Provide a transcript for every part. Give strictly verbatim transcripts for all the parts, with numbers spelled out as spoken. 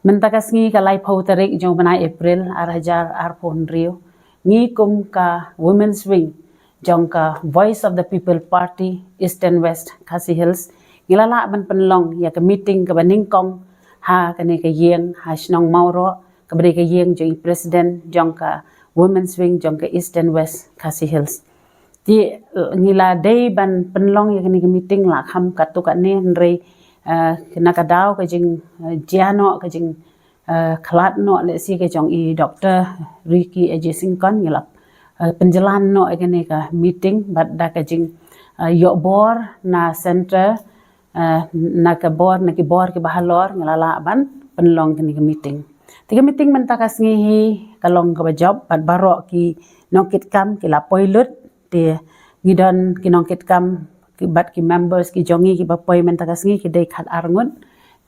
Mynta ka sngi ka laiphew tarik jong u bnai April ar hajar arphew hynriew, ngi kum ka Women's Wing jong ka Voice of the People Party Eastern West Khasi Hills, ngi la lah ban pynlong ïa ka meeting kaba nyngkong ha kane ka ïing ha shnong Mawroh, kaba dei ka ïing jong i president jong ka Women's Wing jong ka Eastern West Khasi Hills. Te ngi la dei ban pynlong ïa kane ka meeting la kham katto katne, hynrei na ka daw ka jing jia noh, ka jing khlad noh lehse ka jong i Doctor Ricky A J Syngkon, ngi la pynjlan noh ïa kane ka meeting bad da ka jing ïoh bor na center, na ka bor, na ki bor kiba halor, ngi la lah ban pynlong kane ka meeting. Te ka meeting mynta ka sngi hi ka long kaba jop bad baroh ki nongkitkam ki la poi lut. Te ngi don ki nongkitkam bad ki members ki jong ngi kiba poi mynta ka sngi ki dei khat ar ngut.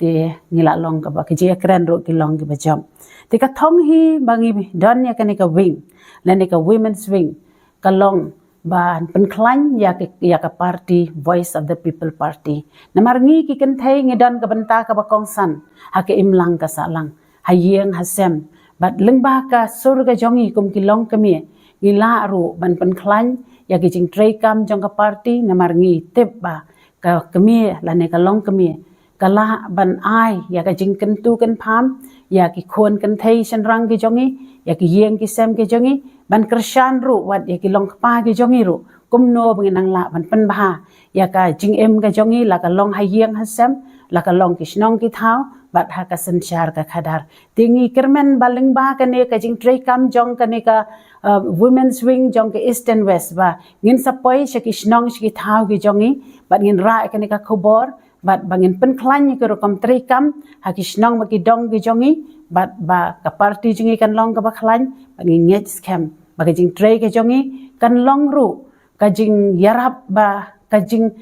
Te ngi la long kaba, ki jingïakren ruh ki long kiba jop. Te ka thong hi ba ngi don ïa kane ka wing lane ka Women's Wing ka long ban pynkhlaiñ ïa ka, ïa ka party Voice of the People Party. Namar ngi ki kynthei ngi don ka bynta kaba kongsan ha ka imlang ka sahlang, ha ïing ha sem. Bad lyngba ka sur ka jong ngi kum ki longkmie, ngi lah ruh ban pynkhlaiñ ïa ki jingtrei kam jong ka party, namar ngi tip ba ka kmie lane ka longkmie ka lah ban ai ïa ka jingkyntu kynpham ïa ki khun kynthei shynrang ki jong ngi, ïa ki ïing ki sem ki jong ngi, ban kyrshan ruh wat ïa ki longkpa ki jong ngi ruh kumno ba ngin nang lah ban pynbha ïa ka jingim ka jong ngi, la ka long ha ïing ha sem, la ka long ki shnong ki thaw bad ha ka synshar ka khadar. Te ngi kyrmen ba lyngba kane ka jingtrei kam jong kane ka Women's Wing jong ka Eastern West ba ngin sa poi sha ki shnong sha ki thaw ki jong ngi bad ngin rah ïa kane ka khubor bad ba ngin pynkhlaiñ ïa ki rukom trei kam ha ki shnong bad ki dong ki jong ngi, bad ba ka party jong ngi kan long kaba khlaiñ, bad ngi ngeit skhem ba ka jingtrei ka jong ngi kan long ruh ka jingïarap, ba ka jing,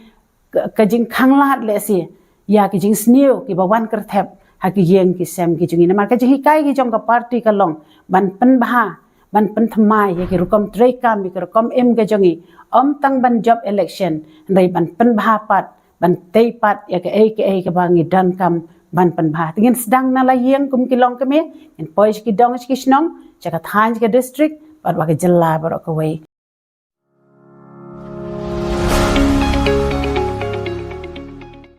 ka, ka jingkhanglad lehse ïa ki jingsniew kiba wan kyrthep ha ki ïing ki sem ki jong ngi. Namar ka jinghikai ki jong ka party ka long ban pynbha, ban pynthymmai ïa ki rukom trei kam, ïa ki rukom im ka jong ngi. Ym tang ban jop election, hynrei ban pynbha pat, ban tei pat ïa kaei kaei kaba ngi donkam ban pynbha. Te ngin sdang na la ïing kum ki longkmie, ngin poi sha ki dong sha ki shnong, sha ka thaiñ sha ka district bad wa ka jylla baroh kawei.